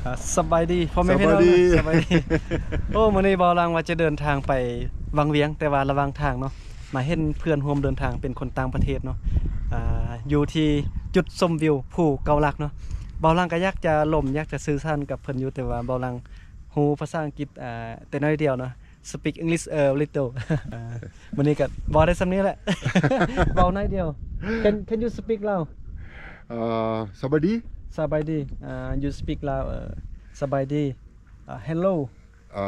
ອ່າ ສະບາຍດີພໍ່ແມ່ພີ່ນ້ອງ ສະບາຍດີ ສະບາຍດີ. ໂອ້ ມື້ນີ້ບ່າວຫຼັງວ່າຈະເດີນທາງໄປວັງວຽງ ແຕ່ວ່າລະຫວ່າງທາງເນາະ ມາເຫັນເພື່ອນຮ່ວມເດີນທາງເປັນຄົນຕ່າງປະເທດເນາະ ອ່າ ຢູ່ທີ່ຈຸດຊົມວິວພູເກົ້າຫຼັກເນາະ. ບ່າວຫຼັງກໍຢາກຈະລົມ ຢາກຈະສື່ສານກັບເພິ່ນຢູ່ ແຕ່ວ່າບ່າວຫຼັງຮູ້ພາສາອັງກິດ ອ່າ ແຕ່ໜ້ອຍດຽວເນາະ. Speak English a little. ມື້ນີ້ກໍເວົ້າໄດ້ສ່ຳນີ້ແຫຼະ ເວົ້າໜ້ອຍດຽວ. Can can you speak Lao? ເອີ ສະບາຍດີ ສະບາຍດີ. ອ່າ you speak Lao. ເອີ ສະບາຍດີ. ອ່າ hello. ເອີ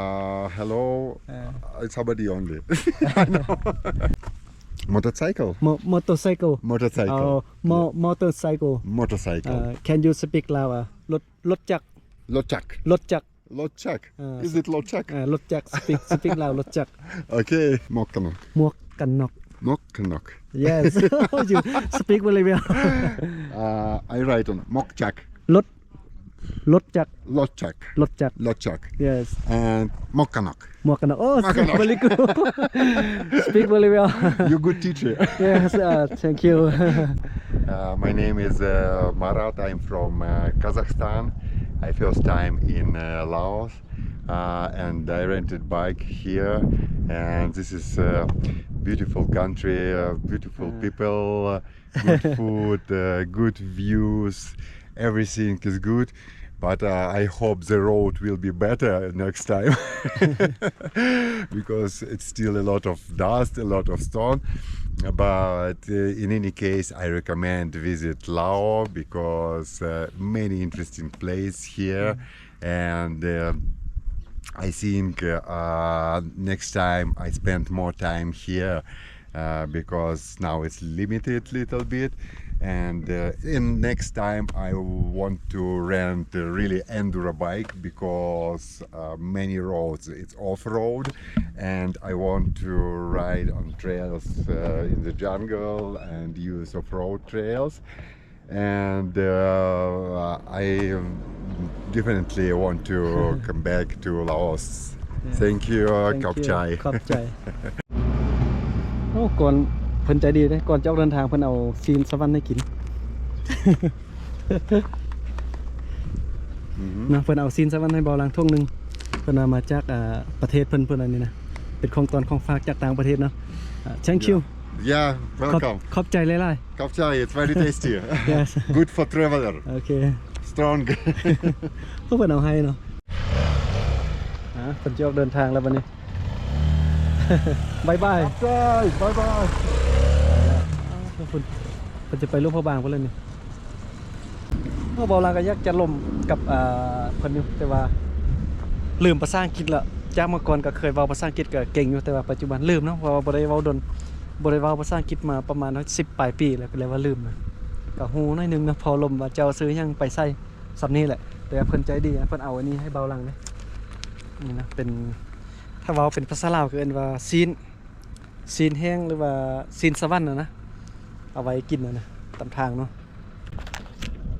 hello. ເອີ ສະບາຍດີ only. Motorcycle. Mo- motorcycle. Motorcycle. ເອີ mo- motorcycle. Motorcycle. ເອີ can you speak Lao? ເອີ ລົດ ລົດຈັກ ລົດຈັກ ລົດຈັກ ລົດຈັກ ເອີ Is it ລົດຈັກ? ເອີ ລົດຈັກ Speak Speak Lao ລົດຈັກ. ໂອເຄ ໝວກກັນນັອກ ໝວກກັນນັອກ ໝວກກັນນັອກ. Yes. You speak very well. ອ່າ I write on ໝວກຈັກ ລົດ ລົດຈັກ ລົດຈັກ ລົດຈັກ ລົດຈັກ. Yes. And ໝວກກັນນັອກ ໝວກກັນນັອກ. Oh, ໝວກກັນນັອກ very good. Speak very well. You good teacher. Yes, uh, thank you. Uh, my name is, uh, Marat. I'm from, uh, Kazakhstan. I first time in, uh, Laos, uh, and I rented bike here. And this is a beautiful country, uh, beautiful people, uh, good food, uh, good views. Everything is good, but, uh, I hope the road will be better next time because it's still a lot of dust, a lot of stone. But, uh, in any case, I recommend visit Lao because, uh, many interesting place here. And, uh, I think, uh, next time I spend more time here, uh, because now it's limited little bit. And, uh, in next time I want to rent a really enduro bike because, uh, many roads it's off-road, and I want to ride on trails, uh, in the jungle and use off-road trails. And, uh, I definitely want to come back to Laos. Thank you. ຂອບໃຈ ຂອບໃຈ. ໂອ້ ກ່ອນ ເພິ່ນໃຈດີເດ້ ກ່ອນຈະອອກເດີນທາງ ເພິ່ນເອົາຊີ້ນສະຫວັນໃຫ້ກິນ ເນາະ. ເພິ່ນເອົາຊີ້ນສະຫວັນໃຫ້ບ່າວຫຼັງຖົງໜຶ່ງ ເພິ່ນວ່າມາຈາກ ອ່າ ປະເທດເພິ່ນ ເພິ່ນອັນນີ້ນະ ເປັນຂອງຕອນຂອງຝາກຈາກຕ່າງປະເທດເນາະ. ອ່າ thank you. Yeah, welcome. ຂອບ ຂອບໃຈຫຼາຍໆ. ຂອບໃຈ it's very tasty. Yes. Good for traveler. ໂອເຄ strong. ໂອ້ ເພິ່ນເອົາໃຫ້ເນາະ. ອ່າ ເພິ່ນຈະອອກເດີນທາງແລ້ວບັດນີ້ ບາຍບາຍ ຂອບໃຈ ບາຍບາຍ. ເພິ່ນ ເພິ່ນຈະໄປຫຼວງພະບາງພຸ້ນແລ້ວນີ້. ໂອ້ ບ່າວຫຼັງກໍຢາກຈະລົມກັບ ອ່າ ເພິ່ນຢູ່ ແຕ່ວ່າລືມພາສາອັງກິດແລ້ວ. ຈາກເມື່ອກ່ອນກໍເຄີຍເວົ້າພາສາອັງກິດກໍເກັ່ງຢູ່ ແຕ່ວ່າປັດຈຸບັນລືມເນາະ ເພາະວ່າບໍ່ໄດ້ເວົ້າດົນ ບໍ່ໄດ້ເວົ້າພາສາອັງກິດມາປະມານສິບປາຍປີແລ້ວ ກໍເລີຍວ່າລືມນະ. ກໍຮູ້ໜ້ອຍໜຶ່ງເນາະ ພໍລົມວ່າເຈົ້າຊື່ຫຍັງ ໄປໃສ ສ່ຳນີ້ແຫຼະ. ແຕ່ວ່າເພິ່ນໃຈດີນະ ເພິ່ນເອົາອັນນີ້ໃຫ້ບ່າວຫຼັງເດ້. ນີ້ນະ ເປັນ ຖ້າເວົ້າເປັນພາສາລາວກໍເອີ້ນວ່າຊີ້ນ ຊີ້ນແຫ້ງ ຫຼືວ່າຊີ້ນສະຫວັນນະນະ ເອົາໄວ້ກິນນະນະ ຕາມທາງເນາະ.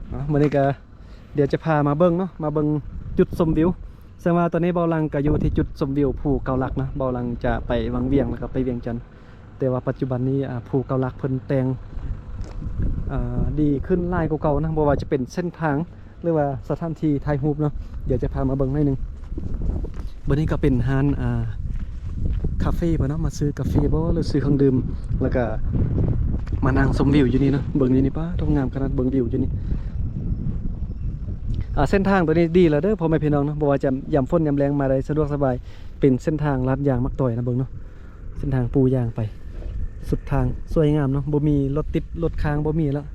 ເນາະ ມື້ນີ້ກໍດຽວຈະພາມາເບິ່ງເນາະ ມາເບິ່ງຈຸດຊົມວິວ. ເຊິ່ງວ່າຕອນນີ້ບ່າວຫຼັງກໍຢູ່ທີ່ຈຸດຊົມວິວພູເກົ້າຫຼັກນະ ບ່າວຫຼັງຈະໄປວັງວຽງ ແລ້ວກໍໄປວຽງຈັນ. ແຕ່ວ່າປັດຈຸບັນນີ້ ອ່າ ພູເກົ້າຫຼັກເພິ່ນແຕ່ງ ອ່າ ດີຂຶ້ນຫຼາຍກວ່າເກົ່ານະ ບໍ່ວ່າຈະເປັນເສັ້ນທາງ ຫຼືວ່າສະຖານທີ່ຖ່າຍຮູບເນາະ. ດຽວຈະພາມາເບິ່ງໜ້ອຍໜຶ່ງ. ບັດນີ້ກໍເປັນຮ້ານ ອ່າ ຄາເຟເພິ່ນເນາະ ມາຊື້ກາເຟບໍ ຫຼືຊື້ເຄື່ອງດື່ມ ແລ້ວກໍມານັ່ງຊົມວິວຢູ່ນີ້ເນາະ. ເບິ່ງຢູ່ນີ້ ປ້າດ ງາມຂະໜາດ ເບິ່ງວິວຢູ່ນີ້. ອ່າ ເສັ້ນທາງຕົວນີ້ດີແລ້ວເດີ ພໍ່ແມ່ພີ່ນ້ອງເນາະ ບໍ່ວ່າຈະຍາມຝົນຍາມແລ້ງມາໄດ້ສະດວກສະບາຍ. ເປັນເສັ້ນທາງລາດຢາງໝາກຕອຍນະ ເບິ່ງເນາະ. ເສັ້ນທາງປູຢາງໄປ ສຸດທາງ ສວຍງາມເນາະ ບໍ່ມີລົດຕິດລົດຄ້າງ ບໍ່ມີແລ້ວ.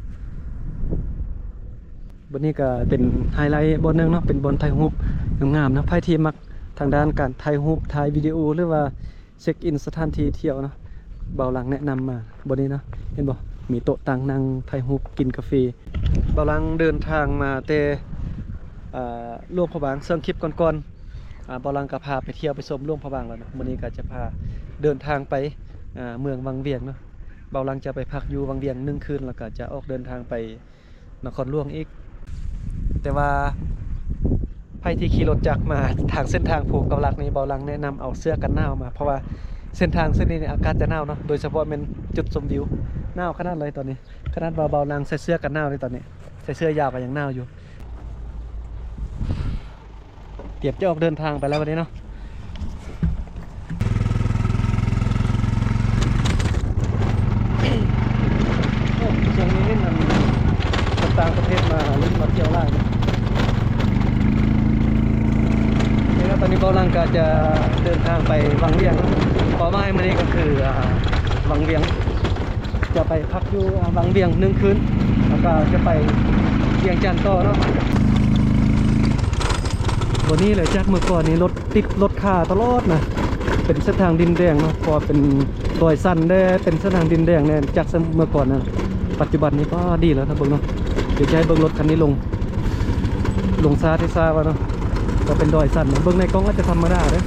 ບ່ອນນີ້ກໍເປັນໄຮໄລບ່ອນໜຶ່ງເນາະ ເປັນບ່ອນຖ່າຍຮູບງາມໆເນາະ. ໃຜທີ່ມັກທາງດ້ານການຖ່າຍຮູບ ຖ່າຍວິດີໂອ ຫຼືວ່າເຊັກອິນສະຖານທີ່ທ່ຽວເນາະ ບ່າວຫຼັງແນະນຳມາບ່ອນນີ້ເນາະ. ເຫັນບໍ່ ມີໂຕະຕັ່ງນັ່ງຖ່າຍຮູບ ກິນກາເຟ. ບ່າວຫຼັງເດີນທາງມາແຕ່ ເອີ ຫຼວງພະບາງ ເຊິ່ງຄລິບກ່ອນໆ ອ່າ ບ່າວຫຼັງກໍພາໄປທ່ຽວໄປຊົມຫຼວງພະບາງແລ້ວເນາະ. ມື້ນີ້ກໍຈະພາເດີນທາງໄປ ອ່າ ເມືອງວັງວຽງເນາະ. ບ່າວຫຼັງຈະໄປພັກຢູ່ວັງວຽງໜຶ່ງຄືນ ແລ້ວກໍຈະອອກເດີນທາງໄປນະຄອນຫຼວງອີກ. ແຕ່ວ່າໃຜທີ່ຂີ່ລົດຈັກມາທາງເສັ້ນທາງພູເກົ້າຫຼັກນີ້ ບ່າວຫຼັງແນະນຳເອົາເສື້ອກັນໜາວມາ ເພາະວ່າເສັ້ນທາງເສັ້ນນີ້ອາກາດຈະໜາວເນາະ ໂດຍສະເພາະແມ່ນຈຸດຊົມວິວ. ໜາວຂະໜາດເລີຍຕອນນີ້ ຂະໜາດວ່າບ່າວຫຼັງໃສ່ເສື້ອກັນໜາວໃນຕອນນີ້ ໃສ່ເສື້ອຍາວກໍຍັງໜາວຢູ່. ຕຽມຈະອອກເດີນທາງໄປແລ້ວບັດນີ້ເນາະ. ໂອ້ ຊ່ວງນີ້ເຫັນອັນຄົນຕ່າງປະເທດມາຫຼິ້ນມາທ່ຽວຫຼາຍເນາະ. ນີ້ນະ ຕອນນີ້ເບົາຫຼັງກໍຈະເດີນທາງໄປວັງວຽງເນາະ. ເປົ້າໝາຍມື້ນີ້ກໍຄື ອ່າ ວັງວຽງ. ຈະໄປພັກຢູ່ ອ່າ ວັງວຽງໜຶ່ງຄືນ ແລ້ວກໍຈະໄປວຽງຈັນຕໍ່ເນາະ. ໂຕນີ້ແຫຼະ ຈາກເມື່ອກ່ອນນີ້ລົດຕິດລົດຄາຕະຫຼອດນະ ເປັນເສັ້ນທາງດິນແດງເນາະ ເພາະວ່າເປັນດອຍຊັນແດ່ ເປັນເສັ້ນທາງດິນແດງແດ່ ຈາກເມື່ອກ່ອນນະ. ປັດຈຸບັນນີ້ກໍດີແລ້ວ ຖ້າເບິ່ງເນາະ. ດຽວຈະໃຫ້ເບິ່ງລົດຄັນນີ້ລົງ ລົງຊ້າແທ້ຊ້າວ່າເນາະ ກໍເປັນດອຍຊັນ. ເບິ່ງໃນກ້ອງອາດຈະທຳມະດາເດີ້.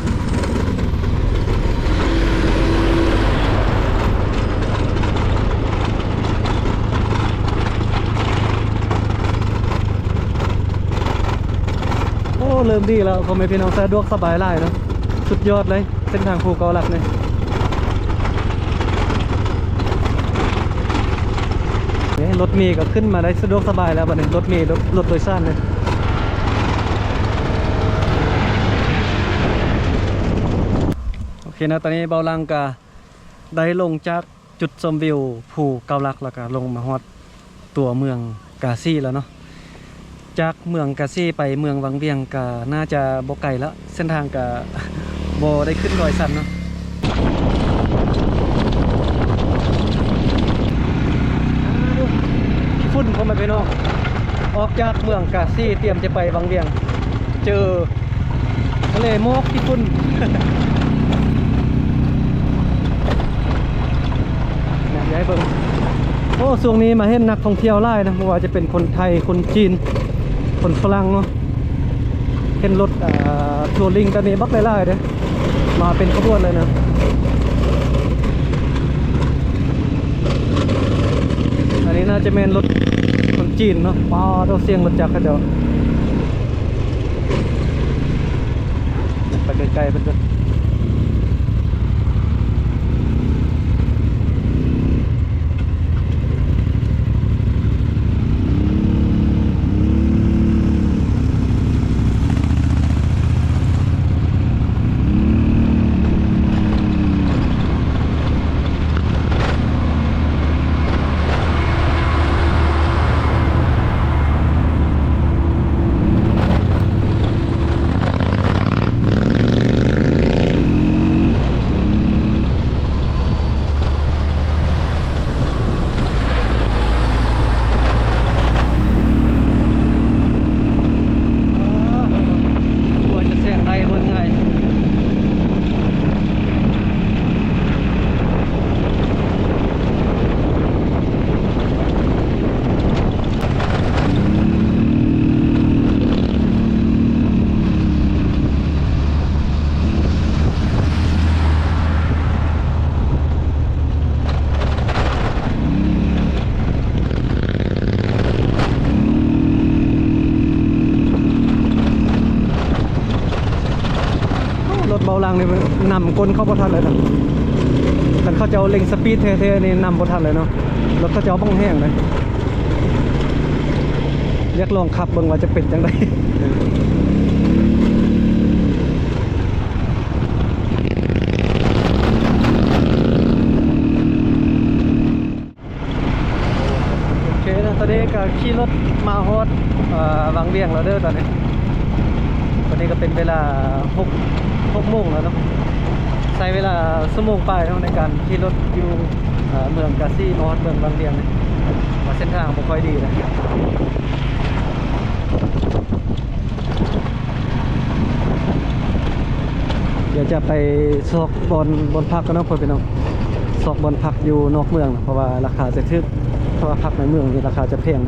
ໂອ້ ເລີ່ມດີແລ້ວ ພໍ່ແມ່ພີ່ນ້ອງ ສະດວກສະບາຍຫຼາຍເນາະ ສຸດຍອດເລີຍ ເສັ້ນທາງພູເກົ້າຫຼັກນີ້. ເອີ ລົດເມກໍຂຶ້ນມາໄດ້ສະດວກສະບາຍແລ້ວບັດນີ້ ລົດເມ ລົດ ລົດໂດຍສານນີ້. ໂອເຄເນາະ ຕອນນີ້ເບົາຫຼັງກະໄດ້ລົງຈາກຈຸດຊົມວິວພູເກົ້າຫຼັກ ແລ້ວກະລົງມາຮອດຕົວເມືອງກາຊີແລ້ວເນາະ. ຈາກເມືອງກາຊີໄປເມືອງວັງວຽງກໍໜ້າຈະບໍ່ໄກແລ້ວ ເສັ້ນທາງກໍບໍ່ໄດ້ຂຶ້ນດອຍຊັນເນາະ. ຝຸ່ນ ພໍ່ແມ່ພີ່ນ້ອງ ອອກຈາກເມືອງກາຊີ ຕຽມຈະໄປວັງວຽງ ເຈີທະເລໝອກທີ່ຝຸ່ນ. ນະ ຢາກໃຫ້ເບິ່ງ ໂອ້ ຊ່ວງນີ້ມາເຫັນນັກທ່ອງທ່ຽວຫຼາຍນະ ບໍ່ວ່າຈະເປັນຄົນໄທ ຄົນຈີນ ຄົນຝຣັ່ງເນາະ. ເຫັນລົດ ອ່າ ທົວຣິງແບບນີ້ບັກຫຼາຍໆເດ້ ມາເປັນຂະບວນເລີຍນະ. ອັນນີ້ໜ້າຈະແມ່ນລົດຄົນຈີນເນາະ. ປາດໂທ້ ສຽງລົດຈັກເຂົາເຈົ້າ. ໄປໃກ້ໆເພິ່ນກ່ອນ. ໂອ້ ລົດເບົາຫຼັງນີ້ນຳກົ້ນເຂົາບໍ່ທັນເລີຍນະ. ຄັນເຂົາເຈົ້າເລັ່ງສະປີດແທ້ໆນີ້ນຳບໍ່ທັນເລີຍເນາະ. ລົດເຂົາເຈົ້າບັກແຮງເລີຍ. ຢາກລອງຂັບເບິ່ງວ່າຈະເປັນຈັ່ງໃດ. ໂອເຄເນາະ ຕອນນີ້ກໍຂີ່ລົດມາຮອດ ເອີ ວັງວຽງແລ້ວເດີຕອນນີ້. ຕອນນີ້ກໍເປັນເວລາຫົກ ຫົກໂມງແລ້ວເນາະ. ໃຊ້ເວລາຊົ່ວໂມງປາຍເນາະ ໃນການຂີ່ລົດຢູ່ ເອີ ເມືອງກາຊີມາຮອດເມືອງວັງວຽງນີ້ ວ່າເສັ້ນທາງບໍ່ຄ່ອຍດີນະ. ດຽວຈະໄປຊອກບ່ອນ ບ່ອນພັກກັນເນາະ ພໍ່ແມ່ພີ່ນ້ອງ. ຊອກບ່ອນພັກຢູ່ນອກເມືອງ ເພາະວ່າລາຄາຈະຖືກ ເພາະວ່າພັກໃນເມືອງນີ້ລາຄາຈະແພງ.